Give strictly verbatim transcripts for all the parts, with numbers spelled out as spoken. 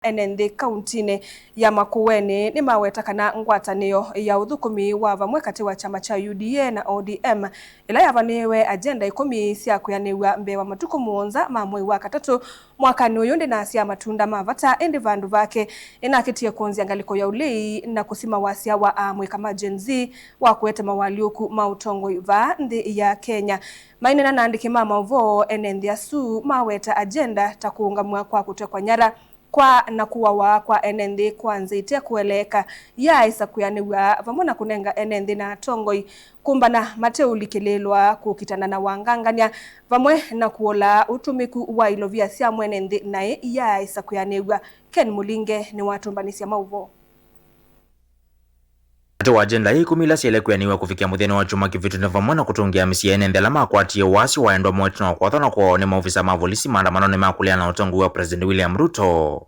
Ene nthĩ kauntinĩ ya Makueni nĩmaweta kana ngwatanĩo ya ũthũkũmi wa vamwe katĩ wa kyama kya U D A na O D M, ĩla yavanĩĩwe agenda ikũmi sya kwĩanĩw'a mbee wa matukũ mũonza ma mwei wa katatũ mwakanĩ ũyũ, ndĩnasyaa matunda ma vata, ĩndĩ vandũ vake ĩnakĩtie kũnzya ngalĩko ya ũlei na kũsima wasya wa aamũĩka ma Gen Z wa kũete mawalyũku ma ũtongoi vaa nthĩ ya Kenya. Maineena na andĩki ma maũvoo, ene nthĩ asu maweta agenda ta kũũngamw'a kwa kũtekwa nyara kwa na kũawa kwa ene nthĩ kwa nzĩa ite kũeleeka, yaaĩsa kwĩanĩw'a vamwe na kũnenga ene nthĩ na atongoi kũmbana mateũlikĩlĩĩlwa kũkitana na wangangany'a, vamwe na kũola ũtũmĩku wa ilovia sya mwene nthĩ naĩ yaaĩsa kwĩanĩw'a. Ken Mũlinge nĩwatũmbanĩsya maũvoo. Katĩ wa agenda ii ikũmi ila syaĩle kwĩanĩw'a kũvikĩa mũthenya wa kyumwa kĩvĩtu nĩ vamwe na kũtũngĩa mĩsyĩ ya ene nthĩ ala makwatie wasyo wa endwa moo ĩtina wa kũathana kwoo nĩ maovisa ma volisi maandamanonĩ ma kũleana na ũtongoi wa President William Ruto,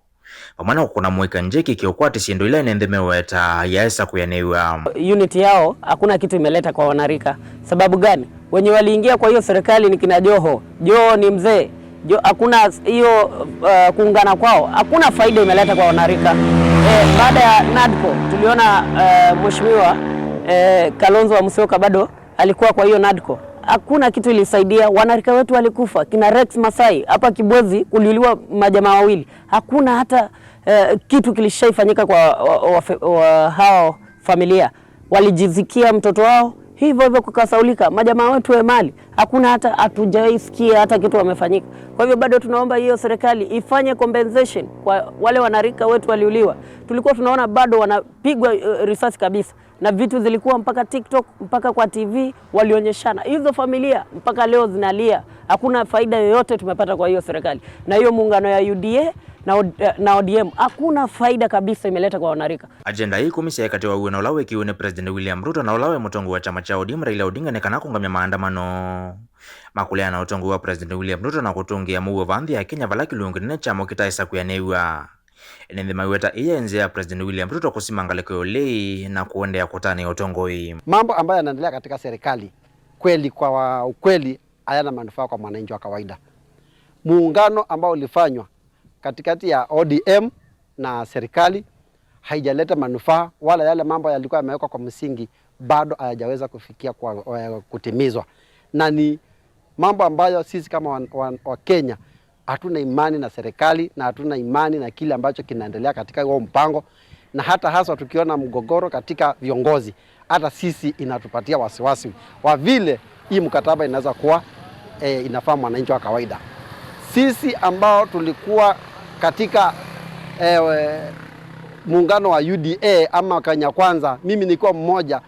vamwe na kũkũna mũika njeki kĩũkwati syĩndũ ila ene nthĩ meweta yaĩsa kwĩanĩw'a. Unit yao hakuna kitu imeleta kwa wanarika. Sababu gani? Wenye waliingia kwa hiyo serikali ni kina Joho. Joho ni mzee. Jo, hakuna s-, hiyo, uh, kuungana kwao, hakuna faida imeleta kwa wanarika. Eh, baada ya NADCO, tuliona, uh, mheshimiwa, eh, Kalonzo wa Musyoka bado alikuwa kwa hiyo NADCO. Hakuna kitu ilisaidia, wanarika wetu walikufa, kina Rex Masai, hapa Kibwezi kuliuliwa majamaa wawili. Hakuna hata, eh, kitu kilishaifanyika kwa wa, wa, wa, wa hao familia. Walijizikia mtoto wao, hivyo hivyo kukasaulika. Majamaa wetu wa Emali, hakuna hata, hatujawahi sikia hata kitu wamefanyika. Kwa hivyo bado tunaomba hiyo serikali ifanye compensation kwa wale wanarika wetu waliuliwa. Tulikuwa tunaona bado wanapigwa, eh, risasi kabisa. Na vitu zilikuwa mpaka TikTok, mpaka kwa T V, walionyeshana. Hizo familia mpaka leo zinalia. Hakuna faida yoyote tumepata kwa hiyo serikali. Na hiyo muungano ya U D A na O-, eh, na O D M, hakuna faida kabisa imeleta kwa wanarika. Agenda ii ikũmi syaĩ katĩ wa wĩana ũla wĩkiwe nĩ President William Ruto na ũla waĩ mũtongoi wa kyama kya O D M Raila Odinga nĩ kana kũngamya maandamano ma kũleana na ũtongoi wa President William Ruto na kũtũngĩa mũuo vaa nthĩ ya Kenya vala kĩlungu kĩnene kyamo kĩtaĩsa kwĩanĩw'a. Ene nthĩ maiweta ĩĩ yaĩ nzĩa ya President William Ruto kũsima ngalĩko ya ũlei na kũendeea kũtanĩa ũtongoi. Mambo ambayo yanaendelea katika serikali, kweli, kwa wa-, ukweli, hayana manufaa kwa mwananchi wa kawaida. Muungano ambao ulifanywa katikati ya O D M na serikali haijaleta manufaa, wala yale mambo yalikuwa yamewekwa kwa msingi bado hayajaweza kufikia kwa, eh, kutimizwa. Na ni mambo ambayo sisi kama wa, wa, wa Kenya hatuna imani na serikali na hatuna imani na kile ambacho kinaendelea katika huo mpango, na hata haswa tukiona mgogoro katika viongozi, hata sisi inatupatia wasiwasi wa vile hii mkataba inaweza kuwa, eh, inafaa mwananchi wa kawaida. Sisi ambao tulikuwa katika, eh, muungano wa U D A ama Kenya Kwanza, mimi nikiwa mmoja,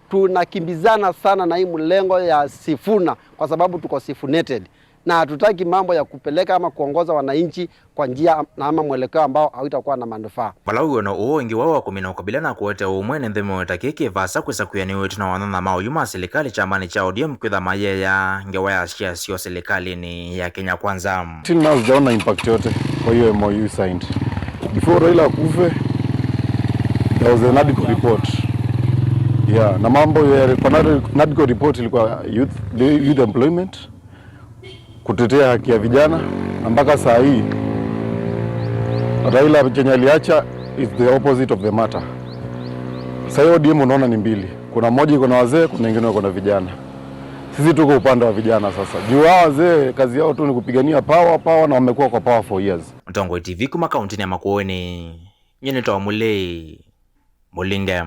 tunakimbizana sana na hii mlengo ya Sifuna kwa sababu tuko sifunated. Na hatutaki mambo ya kupeleka ama kuongoza wananchi kwa njia am-, na ama mwelekeo ambao hautakuwa na manufaa. Vala wĩw'ano ũũ ĩngĩ wa wa kũmina ũkabila na kũete ũmwe, ene nthĩ meweta kĩĩ kĩ vaasa kwĩsa kwĩanĩw'a ĩtina wa anyanya ma oyu ma silikalĩ kyamanĩ kya O D M kwĩtha mayeea ngewa ya share syoo silikalĩnĩ ya Kenya Kwanza. Till now sijaona impact yote kwa hiyo M O U signed. Before Raila akufe, there was a NADCO report. Yeah, na mambo ya, kwa NADCO report ilikuwa youth, youth employment, kutetea haki ya vijana, na mpaka saa hii Raila chenye aliacha is the opposite of the matter. Saa hii O D M unaona ni mbili, kuna moja iko na wazee, kuna ingine iko na vijana. Sisi tuko upande wa vijana sasa. Juu hawa wazee kazi yao tu ni kupigania power, power, na wamekuwa kwa power for years. Mũtongoi T V kuma kauntinĩ ya Makueni, nyie nĩtawa Mũlei Mũlinge.